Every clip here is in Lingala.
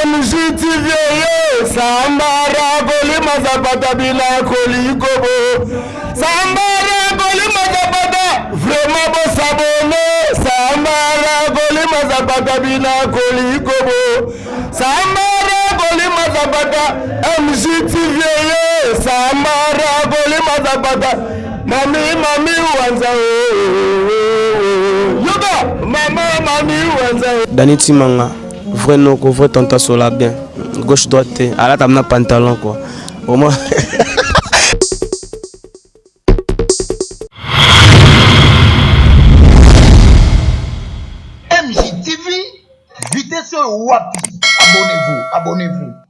MJTV ye Sambara kolima zapata bina kolikobo Sambara kolima zapata vraiment bosabone Sambara kolima zapata bina kolikobo Sambara kolima zapata MJTV ye Sambara kolima zapata Mami mami wanza oh, oh, oh. Yoka mama mami wanza oh. Dani Timanga, vrai noko, vrai tonton sola bien. Gauche droite te, alata na pantalon quoi. Au moins MJTV, vitesse oyo wapi? Abonnez-vous, abonnez-vous.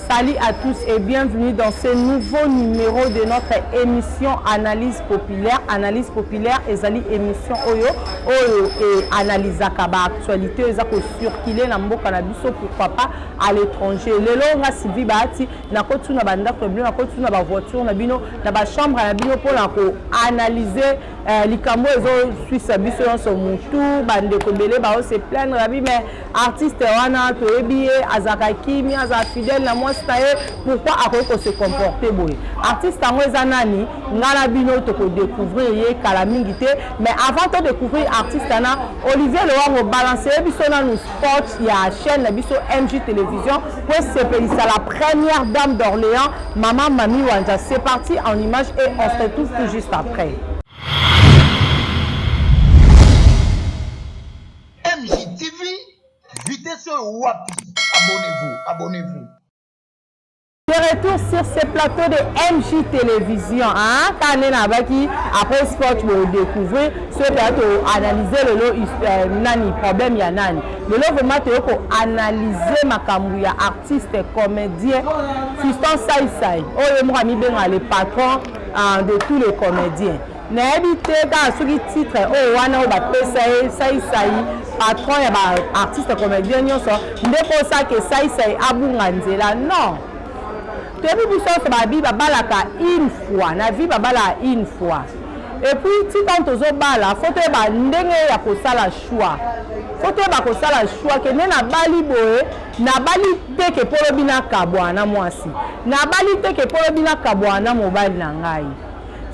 Salut à tous et bienvenue dans ce nouveau numéro de notre émission Analyse populaire. Analyse populaire ezali émission oyo oyo e analysaka ba actualité eza ko circuler na mboka na biso pourquoi pas à l'étranger. Lelo nga Sylvie Bahati nakotuna ba ndako na bino, nakotuna ba voiture na bino, na ba chambre na bino pona ko analyser eh, likambo ezoswisa biso nyonso mutu bandeko ebele bao se plaindre abi mais artiste wana toyebi ye azalaka kimia azala fidèle na mwasi na ye pourquoi akoki kose comporter boye artiste yango eza nani nga na bino tokodécouvrir ye kala mingi te mais avant todécouvrir artiste wana Olivier Lowango balance ye biso nanu spot ya chaîne na biso MJ Télévision po esepelisa la première dame d'Orléans Maman Mami Wanja. C'est parti en image et on se retrouve tout juste après. MJTV, vitesse oyo wapi? Abonnez-vous, abonnez-vous. De retour sur ce plateau de MJ Télévision. Hein? Quand on a après sport, tu découvrir ce que tu as analysé le euh, nani problème ya nani. Lelo vraiment tu as analyser makambo ya artiste comédien Fiston Sai Sai. Oyo moko amibenga le patron euh, de tous les comédiens. Nayebi te kaka soki titre oyo wana oyo bapesa ye saisai patron ya baartiste comédien nyonso nde mposa ke saisai abunga nzela non toyebi biso nyonso babi babalaka une fois na vie babalaka une fois epuis ti ntango tozobala fo toyeba ndenge ya kosala choix fo toyeba kosala choix ke nde nabali boye nabali te ke mpo lobi nakabwana na mwasi nabali te ke mpo lobi nakabwana na mobali na ngai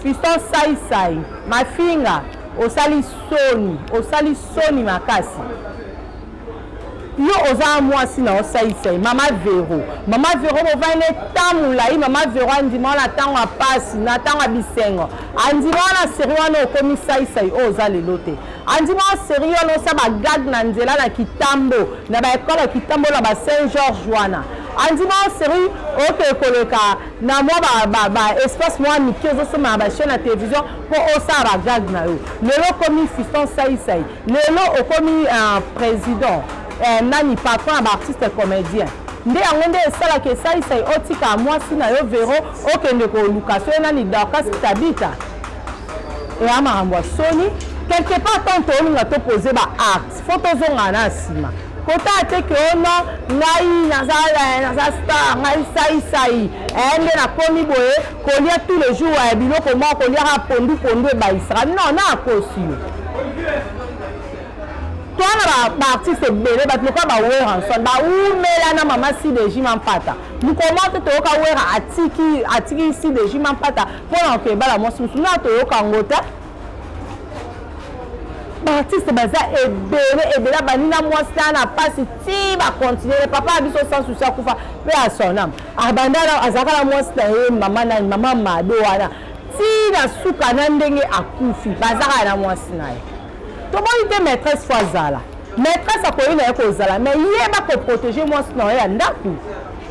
Fiston sai sai mafinga osali soni osali soni makasi yo oza mwasi na yo sai sai mama vero mama vero bovandi ne temps molai mama vero andima wana ntango ya pasi na ntango ya bisengo andima wana seri wana okomi sai sai oyo oza lelo te andima wana seri wana osa bagag na nzela na kitambo na baekole ya kitambo na ba saint georges wana andima wana seri okee koleka na mwa ba, ba, ba espace mwa mike ozosomba na bachaine ya télévision mpo osala bagag na yo lelo okomi fiston saisai lelo okomi uh, président eh, nani patron ya baartiste comédien nde yango nde esalaka esaisai otika mwasi na yo vero okende koluka soki nani dorcas tabita eya makambo ya soni quelque part ntango tolinga topose ba acte fo tozonga na nsima kotala te ke o oh non ngai naza eh, naza star ngai saisai eh, nde nakomi boye kolia tous les jours eh, biloko moko koliaka pondu pondu ebayisaka non na akosi yo toa na baartiste ebele bato lokola baweranson bawumela na mama sideji mampata mokolo moko te toyoka wera atiki atiki sideji mampata mpo na kokebala mwasi mosusu na toyoka yango te baartiste baza ebele ebele abandi na mwasi na na mpasi ti bakontinue papa ya biso sans souci akufa mpe ya son ame abanda azalaka na mwasi na ye mama nani mama mado wana ti na suka na ndenge akufi bazaka na mwasi na ye tomoni te maîtresse fo azala maîtresse akoki na ye kozala mais yeba koprotege mwasi na ye ya ndako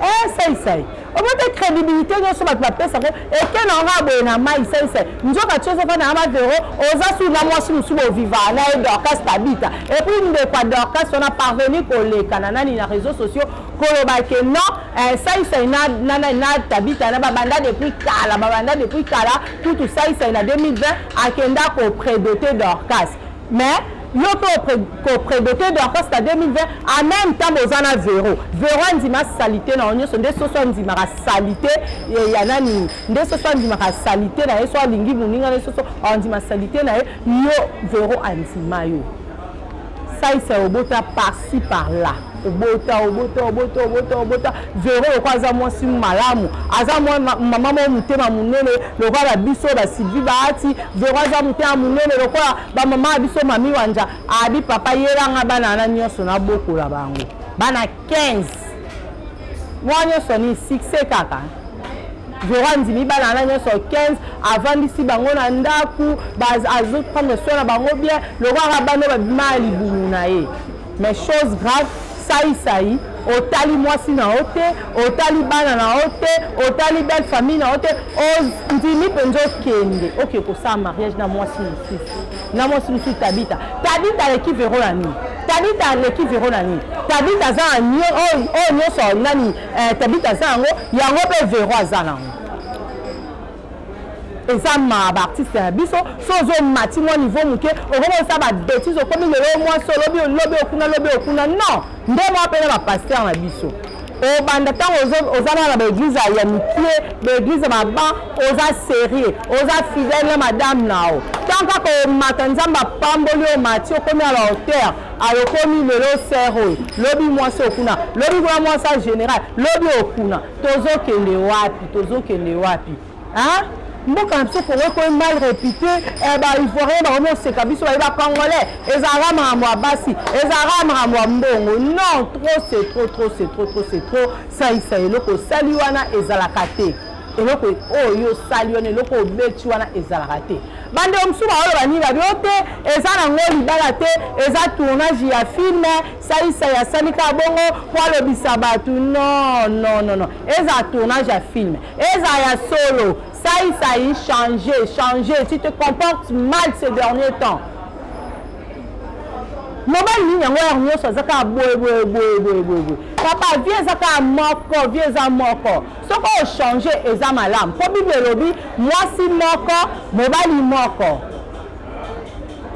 eh, saisai omoni te crédibilité nyonso bato bapesako eke na nga boye na mai saisai nzoka ti ozofanda na mavero oza su na mwasi mosusu bovivaka na ye dorcas tabita epuis ndeko ya dorcas wana parvenu koleka na nani na réseau sociaux koloba ke non. Eh, saisai na, na, na, na tabita na babanda depuis kala, babanda depuis kala. Kutu saisai na 2020 akenda koprédote Dorcas, mais yo mpe koprédote Dorcas na 2020, en même temps boza na Vero. Vero andima saleté na yo nyonso. Nde soso andimaka saleté ya nani? Nde soso andimaka saleté na ye, so alingi moninga nde soso andima saleté na ye. Yo Vero andima yo. Saisai, obota par-ci par-là, obota, obota, obota, obota, obota. Vero lokola aza mwasi malamu, aza mama mo motema monene lokola babiso baSylvie Baati. Vero aza motema monene lokola bamama ya biso Mami Wanja. Abi papa yelanga bana wana nyonso, nabokola bango bana 15 mwa nyonso ni succès kaka. Vero andimi bana wana nyonso 15, avandisi bango na ndako, azoprendre soin na bango bien lokola bana babima ya libumu na ye. Mais chose grave, saisai otali mwasi na yo te, otali bana na yo te, otali belle famille na yo te. Ondimi mpenza okende oke kosala mariage na mwasi mosusu, na mwasi mosusu Tabita. Tabita aleki Vero na nini? Tabita aleki Vero na nini? Tabita aza na oyo nyonso nani? Tabita aza yango, yango mpe Vero aza nango. Eza ma baartiste na biso, so ozomati mwa niveau moke, okomi osala babêtises. Okomi lelo mwasi, olobi lobi okuna, lobi okuna. Non, nde mwa mpe na bapasteur na biso, obanda ntango oza na baéglise ya mikie, baéglise ya baban, oza sérieux, oza fidèle na madame na yo. Ntango kaka omata, Nzambe apamboli, omati, okomi à la hauteur, alokomi lelo sœur oyo, lobi mwasi okuna, lobi kuna mwasi ya général, lobi okuna. Tozokende wapi? Tozokende wapi? Mboka na biso Kongo ekomi mal réputé. Baivoirien bakomi oseka biso, baye bacongolais ezalaka makambo ya basi, ezalaka makambo ya mbongo. Non, trop c'est trop, trop c'est trop, trop c'est trop. Salisa eloko osali wana ezalaka te. Eloko oyo osali wana, eloko obeti wana ezalaka te. Bandeko mosusu baoloba nini? Babi o te, eza nango libala te, eza tournage ya film. Saisai asali kaka bongo mpo alobisa bato. Non, non, non, non, eza tournage ya film, eza ya solo. Saisai, change, change, tu te comportes mal ces derniers temps. Mobali nini yango yare nyonso aza kaka boye boye boye boye boye boye? Papa, vie eza kaka moko, vie eza moko. Soki ochange, eza malamu, mpo Bible elobi mwasi moko, mobali moko.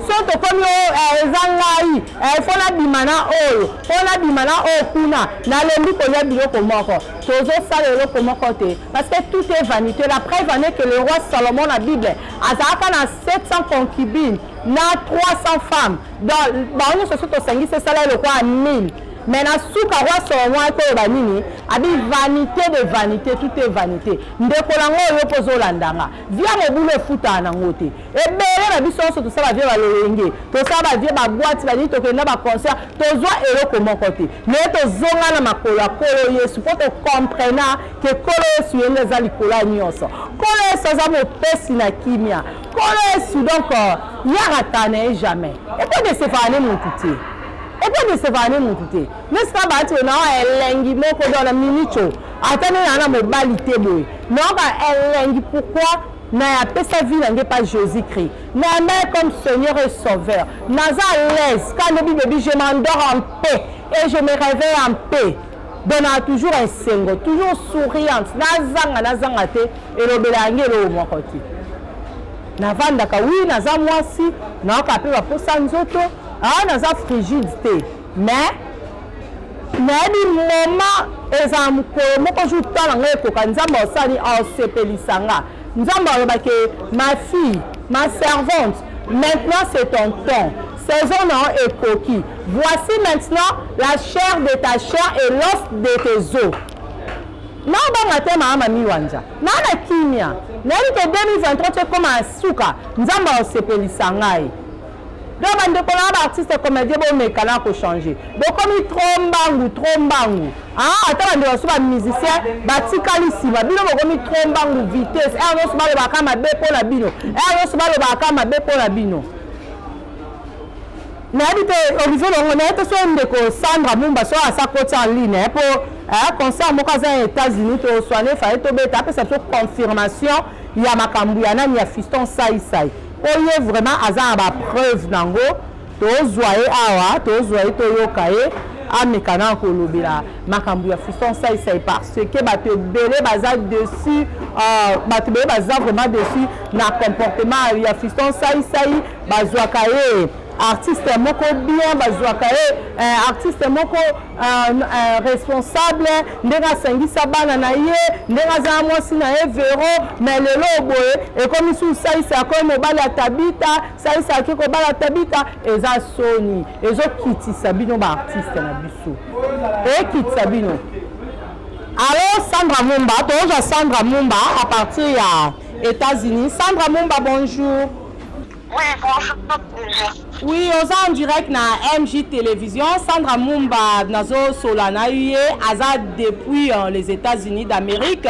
So tokomi oyo eza ngai, fo nabima na oyo, mpo nabima na oyo kuna, nalembi kolia biloko moko, tozosala eloko moko te, parce que tout est vanité. La preuve en est que le roi Salomon na Bible azalaka na 700 concubines na 300 femmes. Donc bango nyonso so tosangisi, esala eloko ya 1000. Mais na suka, roi Salomon ayaki nini? Abi vanité de vanité, tout est vanité. Ndeko nango oyo mpo ozolandanga, vie mobulu efutaka nango te. Ebele na biso nyonso tosala vie balolenge, tosala bavie baboîte, banini, tokende na baconcert, tozwa eloko moko te. Mais tozonga na makolo ya Nkolo Yesu, mpo tocomprena ke Nkolo Yesu ye nde eza likolo ya nyonso. Nkolo Yesu aza mopesi na kimia. Nkolo Yesu donc yarata na ye jamais, ekodécevoir ne motu te, ekodécevoir ne motu te. Nesika baati oyo naoka elengi moko donc na minute ata nde naa na mobali te boye, naoka elengi. Pourquoi? Na apesa vie na nge pa Jésus Christ, nayamba ye comme Seigneur et Sauveur, naza à l'aise. Quand lobi bebi, je m'endors en paix et je me réveille en paix. Donc na toujours esengo, toujours souriante. Nazanga, nazanga te, elobela yange eloko moko te. Navandaka, wi, naza mwasi, nayoka mpe baposa nzoto, aa naza frigide te, mais nayebi moma ezala mokolo moko, jour temps na ngai ekoka, Nzambe osali asepelisa nga. Nzambe alobaki: "Ma fille, ma servante, maintenant c'est ton temps, saison na yo ekoki. Voici maintenant la chair de ta chair et l'os de tes os." Naobanga te, mama Mami Wanja, naa na kimia. Nayebi ke 2023 ti ekóma ya suka, Nzambe aosepelisa ngai. Donc bandeko na baartiste comédien, bomeka na kochange. Bokomi trop mbangu, trop mbangu. Ata bandeko baso bamusicien batikali nsima, bino bokomi trop mbangu, vitesse. Ere nyonso balobaka mabe mpo na bino, ere nyonso balobaka mabe mpo na bino. Nayebi te, Olivier Longo, nayebi te so ndeko Sandra Mumba so asa koti en ligne, mpo concert moko aza ya États-Unis, toswane faye tobeta, apesa biso confirmation ya makambo ya nani, ya Fiston Saisai, mpo ye vraiment aza na bapreuve nango. Tozwa ye awa, tozwa ye, toyoka ye. ameka na kolobela makambo ya Fiston Saisai, parce que bato ebele baza dessus, bato ebele baza vraiment dessus na comportement ya Fiston Saisai. Bazwaka ye artiste moko bien, bazwaka ye artiste moko responsable, ndenge asangisa bana na ye, ndenge aza na mwasi na ye Vero. Mais lelo boye ekomi su Saisai akomi mobali ya Tabita. Saisai ake kobala Tabita. Eza soni, ezokitisa bino baartiste na biso, ekitisa bino. Alors Sandra Mumba, tozwa Sandra Mumba à partir ya États-Unis. Sandra Mumba, bonjour. Oui, bonjour. Oui, oza en direct na MJ Télévision. Sandra Mumba, nazosola na ye, aza depuis les États-Unis d'Amérique.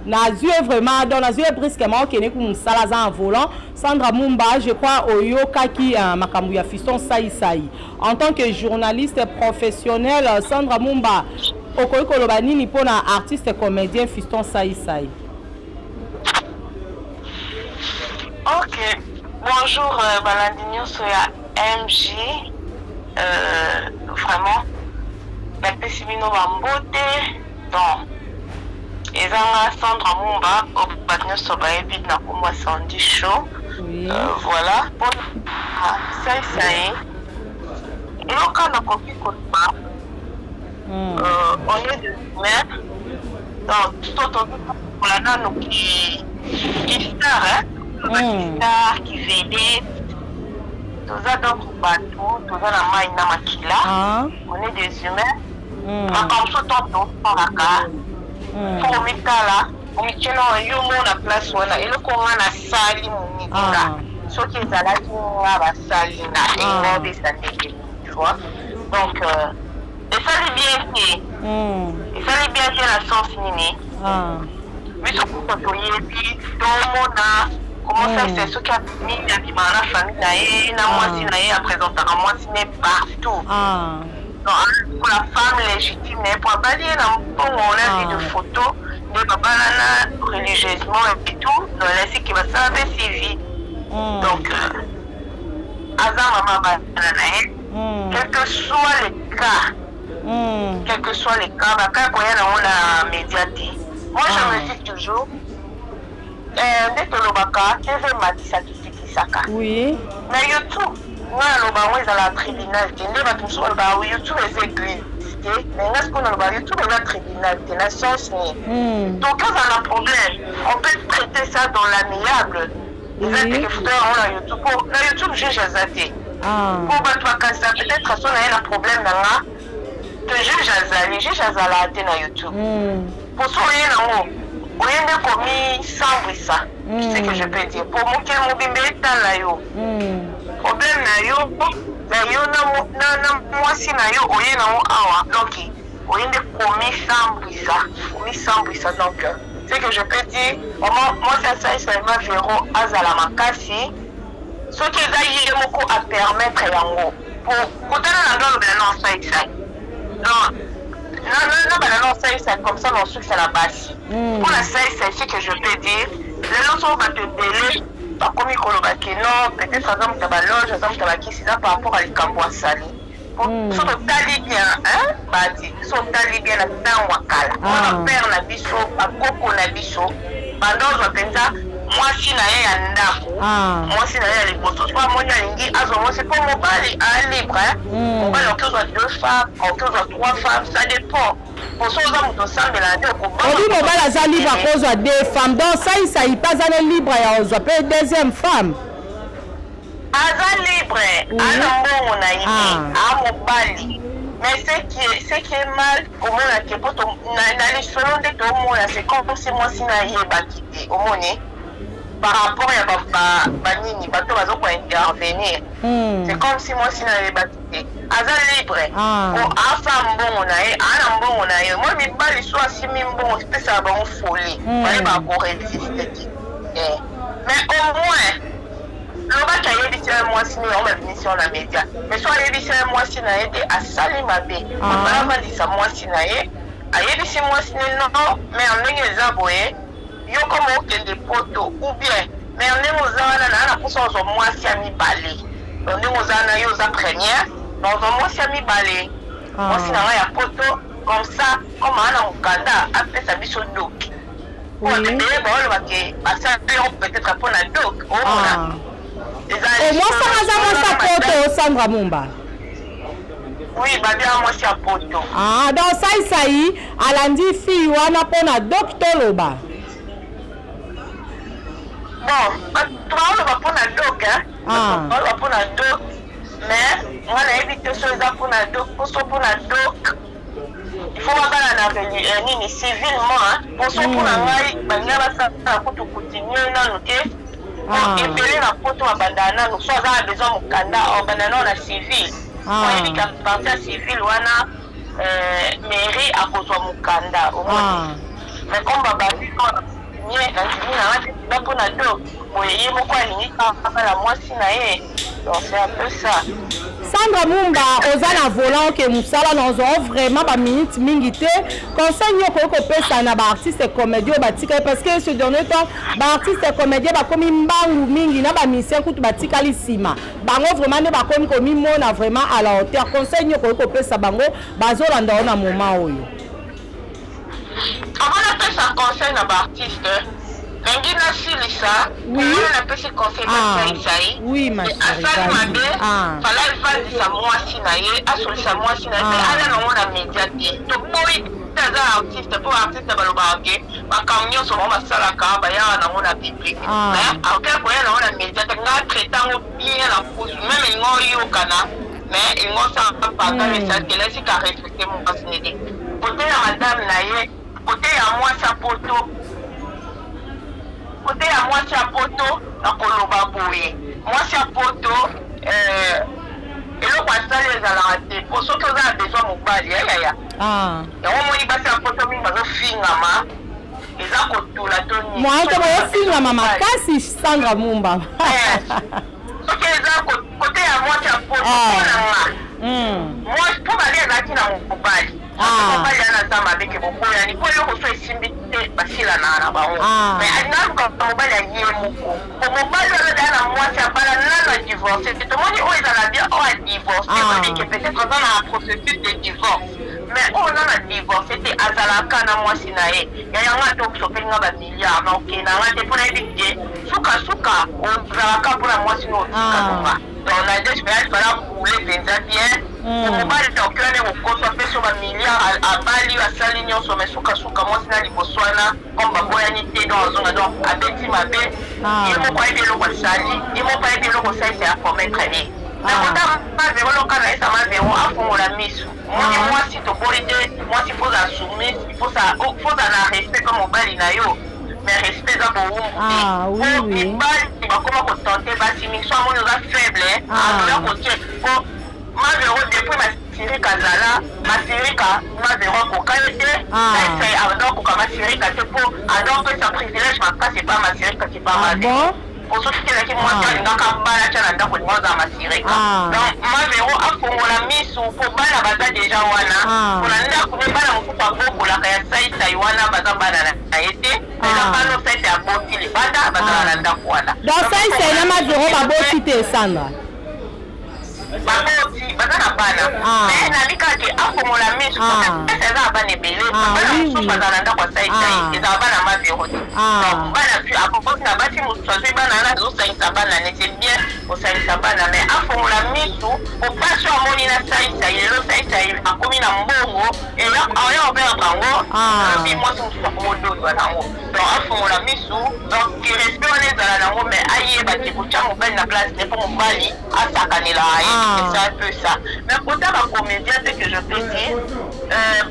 Nazwi ye vraiment, donc nazwi ye brusquement, okende ku mosala, aza en volant. Sandra Mumba, je crois oyokaki makambo ya Fiston Saisai. En tant que journaliste professionnel, Sandra Mumba, okoki koloba nini mpona artiste comédien Fiston Saisai? Ok. Bonjour, balandi nyonso ya MJ. Vraiment, napesi bino bambote. Donc, eza nga Sandra Mumba, oyo bato nyonso bayebi na kombo ya Sandy Show. Voilà. Mpona Saisai, eloko nakoki koloba, on est des humains. Donc, to tozokola nanu ki star, hein? Ki star, ki vedette. Toza donc bato, toza na mai na makila. On est des humains. Makambo so to tosalaka, fo omitala, omitie na yo mo na place wana. Eloko nga nasali moninga, soki ezalaki nga basali nga, elinga obesa ndenge, tu vois? Donc esali bien te. Esali bien te na sens nini? Biso kuta toyebi, tomona comment ça c'est. Soki nini, abimaka na famille na ye, na mwasi na ye, apresentaka mwasi ne partout. Donc pour la femme légitime na ye, po abali ye na mbongo, on a vu de photo nde babalana religieusement et tout, donc lasiki basala mpe civil. Donc aza mama bana na ye. Quel que soit le cas, quel que soit le cas, bakaya koya nango na média te. Moi, je me dis toujours, nde tolobaka, TV ematisaka, ekitisaka. Na YouTube, nga naloba yango, ezala tribunal te. Nde bato mosusu balobaka YouTube eza église te, mais nga sikoyo naloba YouTube eza tribunal te. Na sens nini? Donc ozala na problème, on peut traiter ça dans l'amiable. Eza teke foto yango na YouTube, po na YouTube juge aza te. Po bato bakanisa peut-être so na ye na problème na nga que juge azali. Juge azalaka te na YouTube. Po so oye nango, oye nde komisambwisa, ce que je peux dire, po mokili mobimba etala yo. Problème na yo, na yo na mwasi na yo, oye nango awa, donc oye nde komisambwisa, komisambwisa. Donc ce que je peux dire vraiment, mwasi asali seulement Vero azala makasi. Soki eza ye moko apermettre yango, po kotala na nga, alobela na osaisai, non, na bana na osaisai comme ça, na osukisa na basi. Mpona saisai, ce que je peux dire, lelo soko bato ebele bakomi koloba ke non, peut-être aza moto ya baloge, aza moto ya bakisi, eza par rapport à likambo asali. So totali bien, badi so otali bien na ntango ya kala, wana père na biso, bakoko na biso, banda ozwa mpenza mwasi na ye ya ndako, mwasi na ye ya liboso, so amoni alingi azwa mwasi, mpo mobali alibre, mobali oki ozwa deux femmes, oki ozwa trois femmes, ça dépend. Po so oza moto osambela nde obi mobali aza libre akozwa deux femmes. Donc Saisai mpe aza ne libre ya kozwa mpe deuxième femme. Aza libre, ana mbongo na ye, a mobali. Mais ce qui est mal, omona ke po na lisolo nde toomona, c'est comme si mwasi na ayebaki te. Omoni par rapport ya banini, bato baza kointervenir, c'est comme si mwasi na ayebaki te. Aza libre po afa mbongo na ye, aa na mbongo na ye. Mwa mibali so asimi mbongo, epesaka bango folie, bayebaka korésister te. Mais au moins lobaki ayebisi ye mwasi ne yango, babimisi yango na média. Mais so ayebisi ye mwasi na ye te, asali mabe. Bafandisa mwasi na ye, ayebisi mwasi ne: non, mais ndenge eza boye, yo koma okende poto, ou bien mais ndenge oza wana, naa na mposa ozwa mwasi ya mibale. Donc ndenge oza wana, yo oza première, na ozwa mwasi ya mibale. Mwasi na ngai ya poto, comme ça, comme aa na mokanda, apesa biso doc. Po bato ebele baoloba ke basali yango peut-être mpo na doc, omona. Mwasi anga aza mwasi ya poto, Sandra Mumba? Oui, babia mwasi ya poto. Ah, donc Saisai alandi fille wana mpo na doc, toloba. Bon, bato baoloba mpo na doc, baoloba mpo na doc, mais nga nayebi te so eza mpo na doc. Po so mpo na doc, il faut babala na nini, civilement. Po so mpo na ngai, balinga basala kutu coutumier nanu te. Ebele na poto babandaka nanu, so aza na besoin mokanda, obanda nano na civil. Oyebi ka partie ya civil wana, mairie akozwa mokanda, omoni. Mais comme babandi nye, nandimi nanga te eza mpo na doc. Boye ye moko alingi kaka na mwasi na ye, donc c'est un peu ça. Sandra Mumba, oza na volant, oke mosala na ozwa vraiment baminute mingi te. Conseil nini okoki kopesa na baartiste comédien oyo batikali? Parce que ce dernier temps, baartiste comédien bakomi mbangu mingi na bamusicien kutu batikali nsima. Bango vraiment nde bakomi komimona vraiment à la hauteur. Conseil nini okoki kopesa bango bazolanda yo na moment oyo? Avant napesa conseil na baartiste, nangi nasilisa wana napesi conseil na Saisai. Asali mabe, fala evandisa mwasi na ye, asolisa mwasi na ye, mpe ala nango na média te. Toboyi te, aza artiste, mpo artiste balobaka ke makambo nyonso bango basalaka, bayaka nango na public, mais akoki koya nango na média te. Nga traite yango bien na kusu, même elingo oyokana, mais elingo osala pardon, esakela esika respecte mwasi nete kote ya madame na ye, kote ya mwasi ya poto. Kote ya mwasi ya poto, nakoloba boye: mwasi ya poto, eloko asali ezalaka te, po soki oza na besoin mobali, yayaya, yango omoni basi ya poto mingi bazofingama, eza kotula to nini. Moyen te, boyofingama makasi, Sandra Mumba. Soki eza kote ya mwasi ya poto, mpona nga, mpo bali azalaki na mobali, mobali wana aza mabe ke boboyani, mpo eloko so esimbi te, basilanaka na bango. Mais alinga aluka mobali ya ye moko, po mobali wana azala na mwasi abala nano adivorce te. Tomoni oyo ezala bien, oyo adivorce, oyebi ke peut-être aza na processus de divorce, mais oyo nano adivorce te, azalaka na mwasi na ye ya yango. Ata osopeli nga bamilliard, na okende nga te, mpo nayebi ke sukasuka ozalaka mpona mwasi no otika nonga. Donc na nde fala kule mpenza bien. Mobali oki wana ekokoswa, apesi yo bamilliard, abali yo, asali nyonso, mais sukasuka mwasi na liboso wana, comme baboyani te, donc azonga. Donc abeti mabe, ye moko ayebi eloko asali, ye moko ayebi eloko osalisa ya commettre ye. Nakota Mavero, loka na yesa Mavero afungola misu. Moni, mwasi toboyi te, mwasi faut ozala soumise, faut ozala na respect mpe mobali na yo, mais respect eza bowumbu te. Po mibali bakoma kotenter basi mingi, so amoni oza faible, azoya kotie. Po Mavero, depuis Masirika azala Masirika, Mavero akoka ye te. Saisai akoka Masirika te, mpo azopesa privilège makasi epa Masirika ke pa Mavero. Po soki ezalaki mwasi alingaka bala tia na ndako, elinga ozala Masirika. Donc Mavero afongola misu, po bana baza deja wana mpona ndako ne. Bana mosusu abokolaka ya Saisai wana baza bana na ye te, eza bana Saisai aboti libanda, bazala na ndako wana. Donc Saisai na Mavero baboti te, Sandra? Baboti, baza na bana, mais nabi kaka ke afongola misu. Ese eza na bana ebele, bana mosusu bazala na ndako ya Saisai, ezala bana Mavero te. Donc bana aboti na basi mosusu, azwi bana wana, azosangisa bana ne, c'est bien kosangisa bana, mais afongola misu, po pasi oyo amoni na Saisai lelo, Saisai akomi na mbongo, aya kobenga bango, lobi mwasi mosusu akomodondwa nango. Donc afongola misu, donc respect wana ezala nango, mais ayeba ke kotya mobali na place te, mpo mobali asakanela ye, c'est un peu ça. Mais kota bacomédien, ce que je peux dire,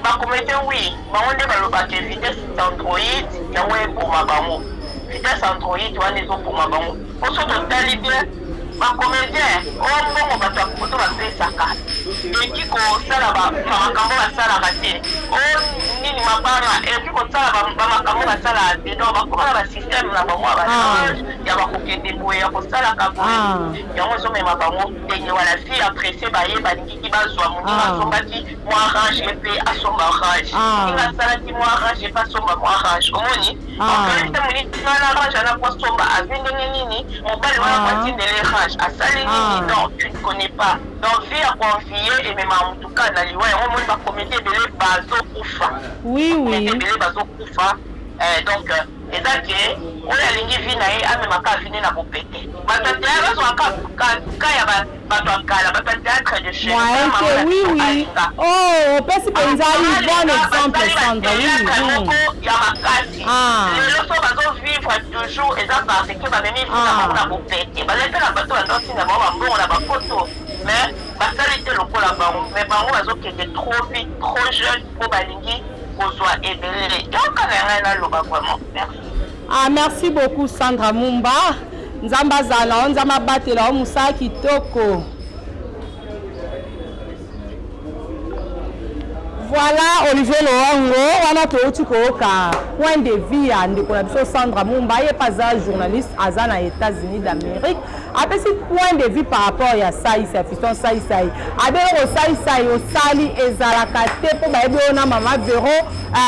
bacomédien, oui, bango nde balobaka vitesse android, yango eboma bango. Vitesse android wana ezoboma bango, po so totali bien, bacomédien oyo, mbongo bato ya poto bapesaka eki kosala bamakambo basalaka te, o nini, mabanga eki kosala bamakambo basalaka te. Donc bakoma na basystème na bango ya balange ya bakokende boye, ya kosalaka boye, yango ezomema bango ndenge wana. Si apprécie, baye balingiki bazwa moninga asombaki mwa range, ye mpe asomba range. Moninga asalaki mwa range, ye mpe asomba mwa range. Omoni te, moninga na range wana po asomba, azwi ndenge nini? Mobali wana po atindele range, asali nini? Donc tu ne connaît pas. Donc vie ya ko envier ememaka mutu kaka na liwa yango omoni ba comedien ebele bazokufa. Oui oui. Ebele bazokufa. Eh, donc eza ke oyo alingi vie na ye amema kaka vie ne na bopete. Bato ya théâtre bazwaka ka ya bato ya kala, bato ya théâtre de chez Moyen te, oui oui. Oh, opesi mpenza une bonne exemple Sandra, oui. Moko ya makasi. Ah. Lelo so bazo vivre toujours eza parce que bamemi vie na bango na bopete. Bazali mpe na bato bazotinda bango bambongo na bapoto mais basali te lokola bango mais bango bazokende trop vite, trop jeune mpo balingi kozwa ebele. Yoka na ngai naloba vraiment. Merci. Ah, merci beaucoup Sandra Mumba. Nzambe azala na yo, Nzambe abatela yo, mosala kitoko. Voilà Olivier Loango wana touti koyoka point de vue ya ndeko na biso Sandra Mumba, ye mpe aza journaliste, aza na États-Unis d'Amérique, apesi point de vue par rapport ya Saisai, fiston Saisai. Abeloko Saisai osali ezalaka te mpo bayebi oyo na mama Vero,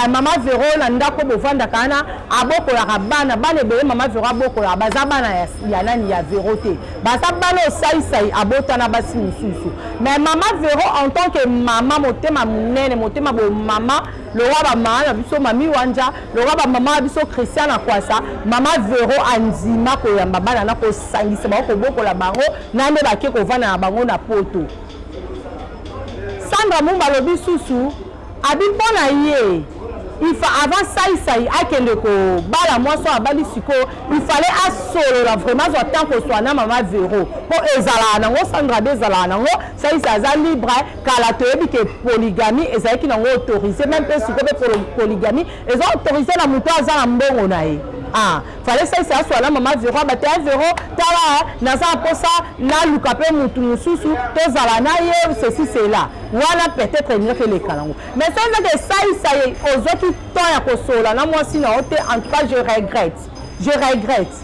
mama Vero na ndako bovandaka wana abokolaka bana, bana ebele mama Vero abokolaka baza bana ya, ya nani ya Vero te, baza bana oyo Saisai abota na basi mosusu. Mais mama Vero en tant que mama motema monene, motema bo mama lokola ba mama na biso mami Wanja, lokola ba mama na biso Christian Akwasa, mama Vero andima koyamba bana na kosangisa bango, kobokola bango na nde bake kovanda na bango na poto. Sandra Mumba alobi susu abi mpo na ye il avant Saisai akende kobala mwasi oyo abali sikoyo, il fallait asolola vraiment, azwa temps koswa na mama Vero mpo ezalaka nango, Sandra be ezalaka nango, Saisai aza libre. Kala toyebi ke polygamie ezalaki nango autorisé, même mpe sikoyo mpe polygamie eza autorisé na moto aza na mbongo na ye. Ah, fallait Saisai aswa na mama Vero, abate ya Vero, tala naza na mposa naluka mpe motu mosusu tozala na ye, ceci cela, wana peut-être elingaki eleka nango. Mais soki ezaki Saisai ozwaki temps ya kosolola na mwasi na yo te, en tout cas je regrette, je regrette.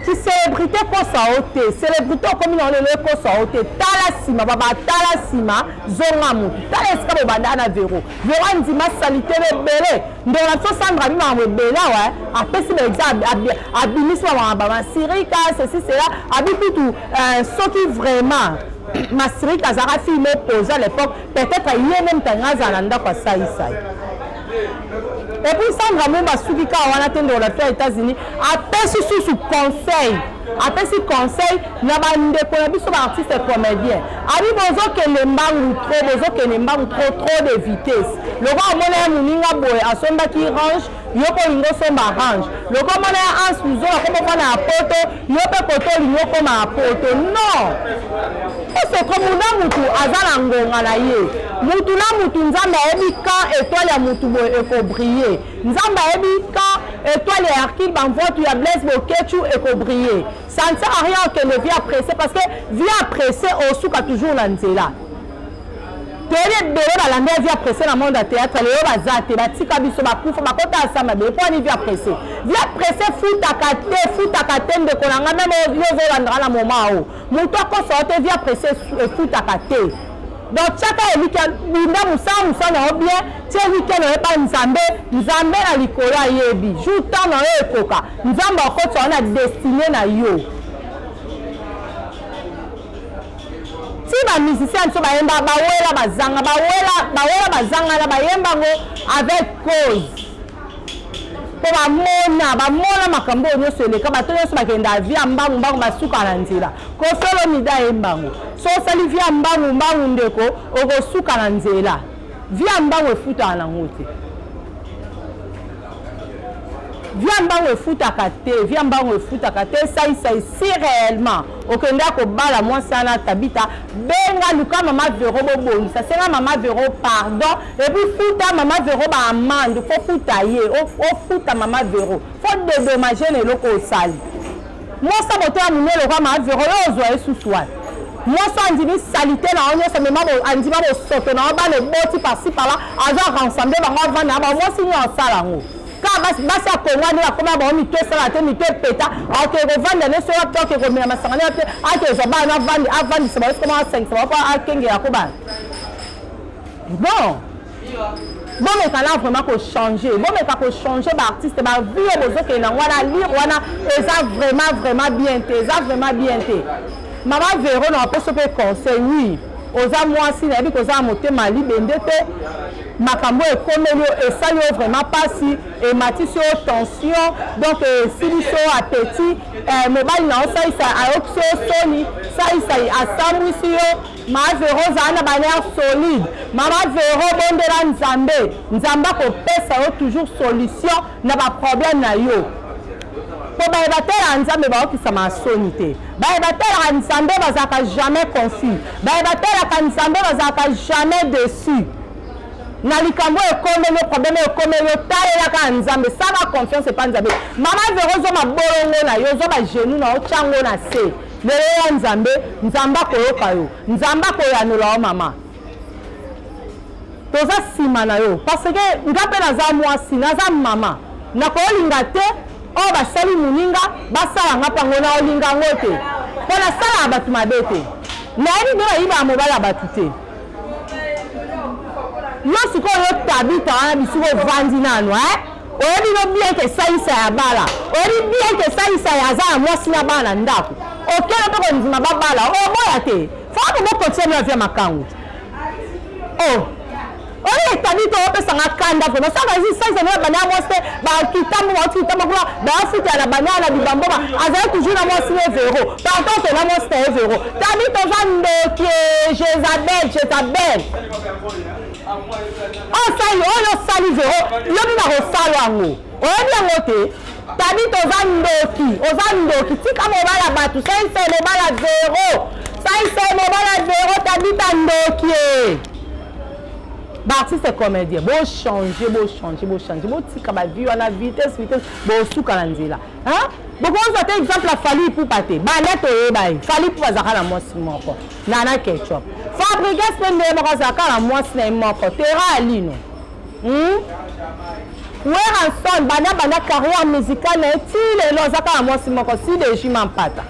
Ki célébrité kosa yo te, célébrité okomi na yo lelo ekosa yo te. Tala nsima baba, tala nsima, zonga motu, tala esika bobanda na Vero. Vero andima salite ebele, ndeko na biso Sandra abi makambo ebele awa, apesi ba exemple, abimisi makambo ba Masirika, ceci cela, abi kutu soki vraiment Masirika azalaka fille moko posée à l'époque, peut-être ye nde moto alingi azala na ndako ya Saisai. Et puis Sandra Mumba asuki kaka wana te, ndeko na biso ya États-Unis apesi susu conseil, apesi conseil na bandeko na biso ba artiste comédien, abi bozokende mbangu trop, bozokende mbangu trop, trop de vitesse. Lokola omona ya moninga boye asombaki range, yo mpe olingi osomba range. Lokola omona ya Hans Luzola akoma ofanda na poto, yo mpe koto olingi okoma na poto. Non, osoko muna mutu aza na ngonga na ye, mutu na mutu Nzambe ayebi quand étoile ya mutu boye ekobriller, Nzambe ayebi quand étoile ya Hercule Bamvotu ya Blaise Boketshu ekobriller. Ça ne sert à rien okende vie pressé, parce que vie pressé osuka toujours na nzela. Toyebi ebele balanda ya vie pressé na monde ya théâtre lelo baza te, batika biso bakufa, bakota asamba ebele. Mpo ani vie pressé? Vie pressé futaka te, futaka te ndeko na nga, meme yo ozolandaka na moment oyo moto akosa yo te, vie pressé efutaka te. Donc tiaka elikya, bunda mosala, mosala na yo bien, tia elikya na yo epa Nzambe, Nzambe na likolo ayebi jour temps na yo ekoka, Nzambe akotisa yo na destinée na yo. Ti ba musiciens biso bayemba bawela bazanga, bawela bawela bazanga na bayemba ngo avec cause, mpo bamona bamona makambo oyo nyonso eleka, bato nyonso bakenda vie ya mbangu mbangu basuka na nzela. Koffi Olomide ayemba yango, so osali vie ya mbangu mbangu ndeko okosuka na nzela. Vie ya mbangu efutaka nango te, vie ya mbangu efutaka te, vie ya mbangu efutaka te. Saisai si réellement okenda kobala mwasi wana Tabita, benga luka mama Vero bobongisa, senga mama Vero pardon, et puis futa mama Vero ba amende, faut futa ye, ofuta mama Vero, faut dédommager na eloko osali. Mwasi motema monene lokola mama Vero, yo ozwa ye susu wana. Mwasi andimi salite na yo nyonso, mema andima bosoto na yo, bana eboti par-ci par-là, aza rassembler bango avanda na bango. Mwasi nini asala yango? Kaka basi ya Kongo nde bakoma bango mito esala te, mito epeta, akende kovanda nyonso wapi, akende komela masanga nde wapi, akende kozwa bana avandisa bango, sikoma asangisa bango mpo akengela ko bana. Bon. Bomeka na vraiment ko changer, bomeka ko changer ba artiste, ba vie oyo bozokende nango wana, lire wana eza vraiment vraiment bien te, eza vraiment bien te. Mama Vero na wapeso pe conseil, oui oza mwasi nayebi koza na motema libende te, makambo oyo ekomeli yo esali yo vraiment pasi, ematisi yo tension, donc esilisi yo appétit. Eh, mobali na yo salisa ayokisi yo soni, saisai asambwisi yo. Ma Vero zala na ba nerf solide. Mama Vero bondela Nzambe, Nzambe akopesa yo toujours solution na ba problème na yo. Po baye batalaka Nzambe bayokisamaka soni te. Baye batalaka Nzambe bazalaka jamais confus. Baye batalaka Nzambe bazalaka jamais deçu. Na likambo oyo ekomeli yo, problème oyo ekomeli yo, talela kaka Nzambe, sala confiance epa Nzambe. Mama Vero zwa mabolongo na yo, zwa ba genoux na yo, tia yango na se. Lelo ya Nzambe, Nzambe akoyoka yo, Nzambe akoyanola yo mama. Toza sima na yo parce que nga pe naza mwasi, naza mama. Nakolinga te oyo basali moninga basala nga mpe yango, nakolinga yango te mpo nasalaka bato mabe te. Nayebi nde bayibaka mobali ya bato te. Yo sikoyo yo Tabitha wana bisika ovandi nanu eh? Oyebi no bien ke salisa ya bala, oyebi bien ke salisa ya aza na mwasi na bana na ndako, okende mpe kondima babala, oboya te faka bokotia bino avia makangu oh. Oye Tabitha opesa nga kanda vraiment saka ezi salisa na bana ya mwasi te bakitambo bauti kitambo kuna baafutela na bana na bibambo ba azali toujours na mwasi ne Vero pardon ke na mwasi na ye Vero Tabitha oza ndoki Jezabel Jezabel osali oyo osali Vero lobi bakosala yango oyebi yango te Tabitha oza ndoki oza ndoki tika mobala bato salisa mobala Vero salisa mobala Vero Tabitha ndoki. Ba artiste comédien bo changer bo changer bo changer botika ba vie wana vitesse vitesse bosuka na nzela hein bokozwa te exemple ya Fally Ipupa te banda toyeba ye Fally Ipupa azalaka na mwasi moko Nana Ketchup Fabregas mpe ndenge moko azalaka na mwasi na ye moko Tera Alino hmm? Werrason banda banda carrière musicale na ye ti lelo azalaka na mwasi moko CDJ Mampata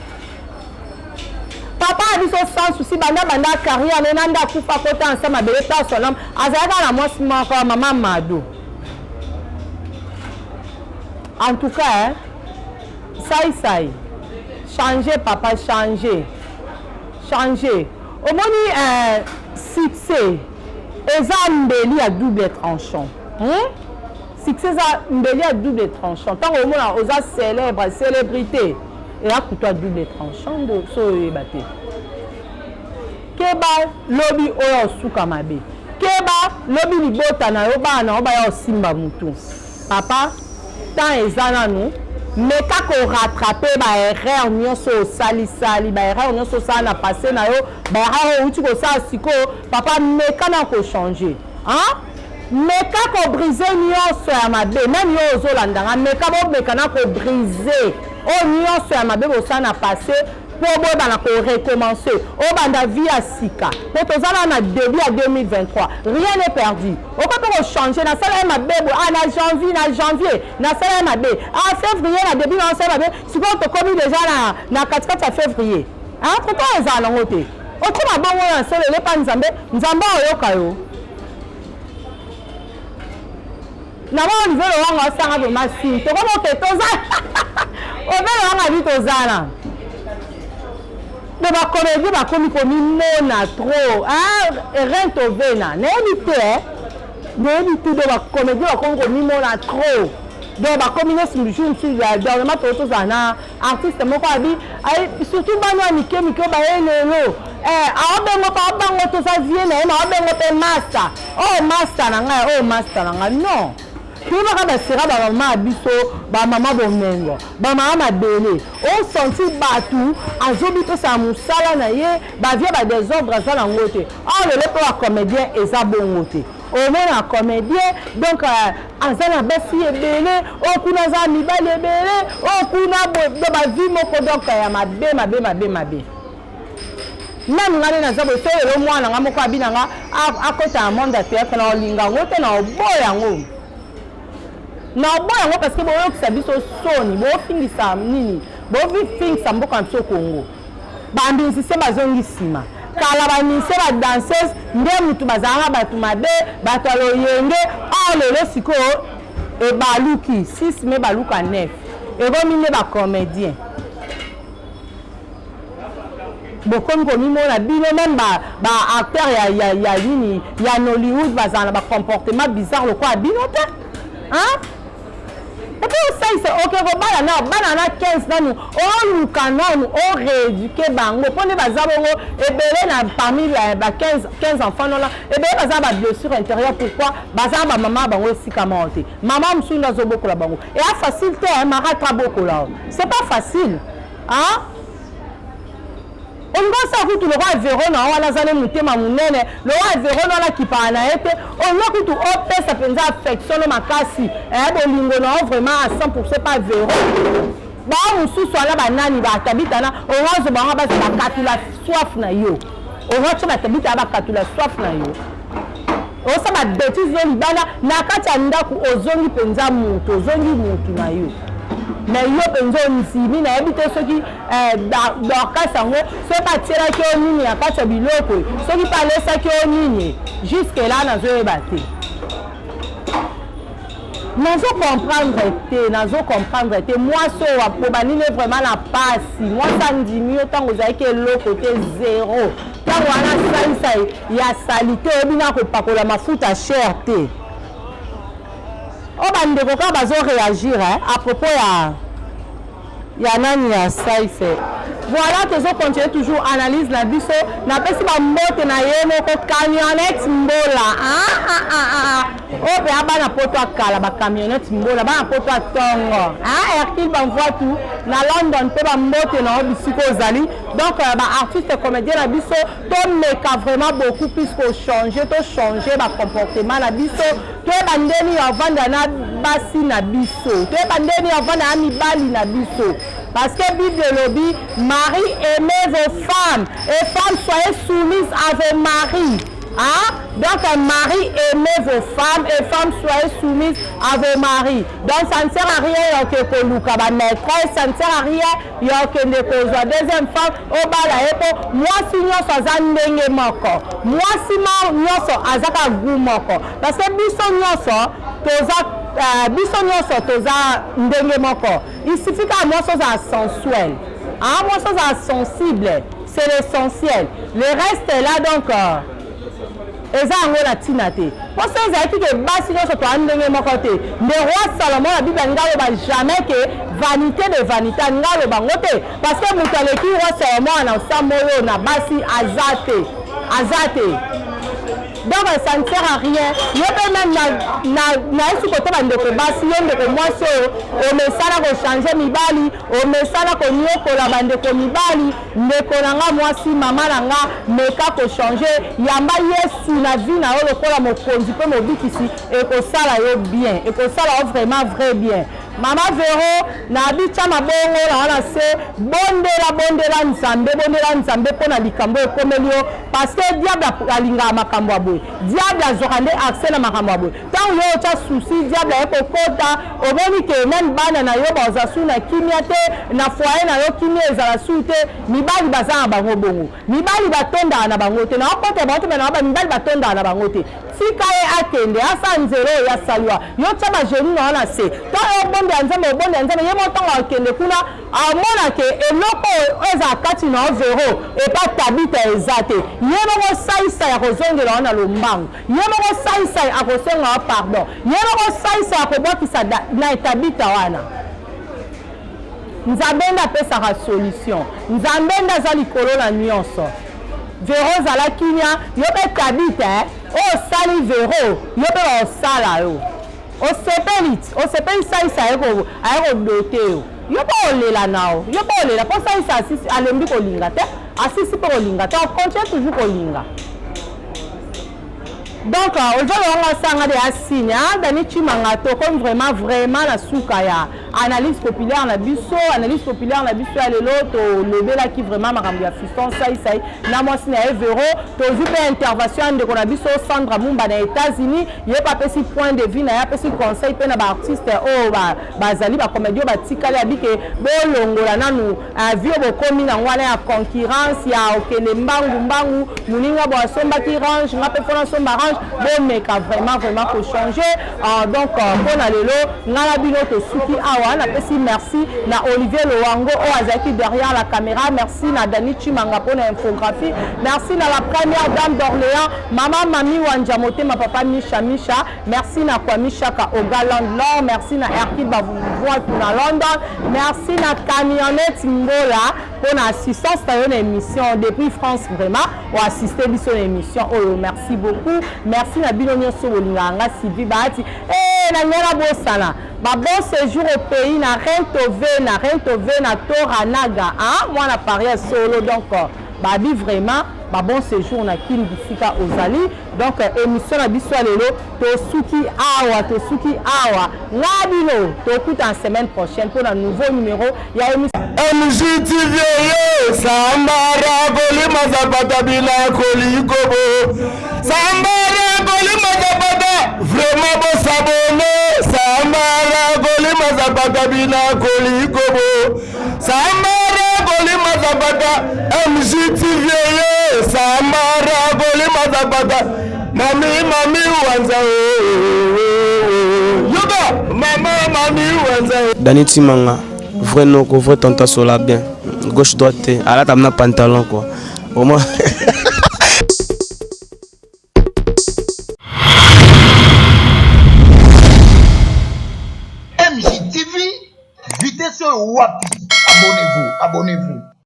Papa na biso sans souci banda banda carrière ne nanda akufa kota nsa mabele pa son homme azalaka na mwasi moko mama Mado. En tout cas hein, sai sai changer papa changer changer omoni euh, succès eza mbeli ya double tranchant hmm? Succès eza mbeli ya double tranchant ntango omona oza célèbre célébrité eya kutu ya double tranchant ndo so oyeba te keba lobi oyo osuka mabe keba lobi libota na yo bana na yo baya osimba mutu papa temps eza nanu meka korattrape baerreur nyonso osalisali baerreur nyonso osala na passé na yo baerreur oyo outi kosala sikoyo papa meka na kochange hein? Meka ko briser nionso ya mabe meme yo ozo landa nga meka bo meka na ko briser oyo nionso ya mabe bosala na passe po boyebana ko recommencer obanda vie ya sika po toza nanu na debut ya 2023 rien n'est perdu okoki pe ko changer nasala ye mabe boye ah na janvier na janvier nasala ye mabe ah fevrier na debut na nasala mabe sikoyo tokomi dejà na na katikati ya fevrier ah pourquoi ezala nango te okoma bongo na solo elepa nzambe nzambe ayoka yo na ba Olivier Lowanga osanga vraiment signe tokoma oke toza Olivier Lowanga bi tozala de bacomédie bakomi komimona trop rein tovena nayebi te nayebi te do bacomédie bakomi komimona trop donc bakomi nyonso jour mosusu dernièrement toyo tozala na artiste moko abi surtout bana ya mike mike oyo baye lelo eh, aobengo mpe aobango toza vie na ye ma aobengo mpe masta oyo oh, masta na ngai oyo oh, masta na ngai non toyebaka basera bamama ya biso bamama bomengo bamama mabele osanti bato azobipesa mosala na ye bavie badesordre aza nango te or lelo mpe bacomédien eza bongo te omona comédien donc euh, aza na basi ebele oyo kuna aza na mibali ebele oyo kuna do bavie moko donc ya mabe mabe mabe mabe nanu nga nde naza boye soki lelo mwana nga moko abi na nga akota na monde ya théâtre na olinga yango te na oboya yango na oboya yango parce que boyokisa biso soni bofingisa nini bofingisa mboka na biso Congo ba musicien bazongi nsima. Kala ba musiciens, ba danseuses nde mutu bazalaka bato mabe, bato ya loyenge. Or lelo sikoyo ebaluki 6 me baluka 9, ekomi nde ba comédien. Bokomi komimona bino même ba acteur ya nini ya Nollywood bazala na ba comportement bizarre lokola bino te, hein? Epo osalisa oke kobala na bana na 15, nanu oluka nanu orééduquer bango, mpo nde baza bongo ebele na parmi ba 15 enfants nona, ebele baza ba blessure intérieure. Pourquoi? Baza bamama bango esika moko te, mama mosusu nde azobokola bango. Eya facile te maratra bokola, c'est pas facile, hein? Olingi osala kutu lokola Vero na wana, aza ne motema monene lokola Vero na wana, akipaka na ye te. Olingi kutu opesa mpenza affection no makasi, bolingo na yo vraiment à 100 pa Vero. Bao mosusu wana banani, batabitana, olingi ozwa bango basi bakatula soif na yo. Olingi otya batabita bakatula soif na yo, osala babêtises no libanda. Na kati ya ndako ozongi mpenza motu, ozongi motu na yo. Mais yo mpenza ondimi, nayebi te soki Dorcas yango soki atielaki yo nini na kati ya biloko, soki mpe alesaki yo nini, jusque là nazoyeba te, nazo comprendre te, nazo comprendre te. Mwasi oyo akobandi vraiment na pasi. Mwasi andimi yo ntango ozalaki eloko te, zéro. Ntango wana asalisa ya sali te, oyebi na kopakola mafuta cher te. Oyo bandeko kaka bazoréagir à propos ya nani, ya Saise. Voilà, tozocontinue toujours analyse na biso. Napesi bambote na ye moko Camionnette Mbola. Oyo mpe bana poto akala, bacamionnette Mbola, bana poto atongo, Hercule Bamvoitu na London mpe bambote na yo bisika ozali. Donc baartiste comédien na biso, tomeka vraiment beaucoup plus kochanger, tochanger bacomportement na biso. Toyeba ndeni ya ovanda na basi na biso, toyeba ndeni ya ovanda na mibali na biso, parce que Bible elobi: "Mari, aimez vos femmes et femmes, soyez soumises à vos maris." Hein? Donc mari, aimez vos femmes et femmes, soyez soumises à vos maris. Donc ça ne sert à rien yoke koluka ba maîtresse, ça ne sert à rien yokende kozwa deuxième femme, obala ye, mpo mwasi nyonso aza ndenge moko, mwasi nyonso aza kaka goût moko, parce que biso nyonso toza biso nyonso toza ndenge moko. Il suffit kaka mwasi ozala sensuel, ah, mwasi ozala sensible, c'est l'essentiel. Le reste là, donc eza yango na ntina te. Mpo so ezalaki ke basi nyonso toya ndenge moko te, nde roi Salomon na Bible alingi aloba jamais ke vanité de vanité, alingi aloba yango te, parce que moto aleki roi Salomon na nsambo oyo na basi aza te, aza te. Donc ça ne sert à rien. Yo mpe même nayesi kote bandeko basi, yo ndeko mwasi oyo omesana kochanger mibali, omesana konyokola bandeko mibali, ndeko na nga mwasi, mama na nga, meka kochanger. Yamba Yesu na vie na yo lokola mokonzi mpe mobikisi, ekosala yo bien, ekosala yo vraiment vrai bien. Mama Vero na bitya mabongo na wana se bondela, bondela Nzambe, bondela Nzambe mpo na likambo ekomeli yo, parce que diable alingaka makambo ya boye. Diable azwaka nde accès na makambo ya boye. Ntango yo otya souci, diable aye kokota. Omoni ke même bana na yo baza su na kimia te, na foyer na yo kimia ezala su te. Mibali baza na bango bongo, mibali batondaka na bango te, naokota bango te, me na mibali batondaka na bango te. Tika ye akende, asala nzela oyo asaliwa. Yo tia bagenoux na yo na se, ntango obondela Nzambe, obondela Nzambe. Ye mo ntango akende kuna, amona ke eloko oyo ezala kati na yo Vero epa Tabita eza te. Ye moko salisa ya kozongela yo na lombango, ye moko salisa akosenga yo pardon, ye moko salisa ya kobwakisa na Tabita wana. Nzambe nde apesaka solution, Nzambe nde aza likolo na nyonso. Vero, ozala kimia. Yo mpe Tabita, oyo osali Vero, yo mpe baosala yo. Osepeli ti osepeli, salisa aye kodote yo, yo mpe olela na yo, yo mpe olela, mpo salisa asisi, alembi kolinga te, asisi mpe kolinga te, acontinue toujours kolinga. Donc ozolonga osanga de asine Dani Chimanga. Tokomi vraiment vraiment na suka ya Analyse populaire na biso, analyse populaire na biso ya lelo, tolobelaki vraiment makambo ya Fiston Saisai na mwasi na ye Vero. Tozwi mpe intervention ya ndeko na biso Sandra Mumba na États-Unis, ye mpe apesi point de vue na ye, apesi conseil mpe na baartiste oyo bazali bacomédie oyo batikali, abike bolongola nanu vie oyo bokomi nango wana ya concurrence ya okende mbangu mbangu, moninga bo asombaki range, nga mpe mpo nasomba range, bomeka vraiment vraiment kochanger. Donc mpo na lelo nga na bino tosuki awa. Napesi merci na Olivier Lowango oyo azalaki derrière la caméra, merci na Dani Chimanga mpo na infographie, merci na la première dame d'Orléans, mama Mami Wanja Motema, papa Misha Misha, merci na Kwami Shaka Oga Landlord, merci na Hercule Bavuatu na London, merci na Camionnette Ngola mpo na assistance na yo na émission depuis France, vraiment oassiste biso na émission oyo, merci beaucoup. Merci na bino nyonso bolingaka nga Sylvie Bahati. Na ngai nabosana ba bon séjour au pays na Rentove, na Rentove na Toranaga, hein? Mwana Paris solo, donc babi vraiment ba bon séjour na Kin bisika ozali. Donc émission na biso ya lelo tosuki awa, tosuki awa. Nga bino tokuta en semaine prochaine pour un nouveau numéro ya émission MJTV. Sambara kolima zapata bila kolikobo, Sambara kolima zapata, vraiment bosabone. Sambara kolima zapata bila kolikobo, Sambara kolima zapata, MJTV. Sambara kolima zapata, mami mami wanza yoka, mama mami wanza. Dani Timanga, vrai noko, vrai tanta sola bien, gauche droite te, alata na pantalon quoi, vraiment. MJTV, vitesse oyo wapi? Abonnez-vous, abonnez-vous.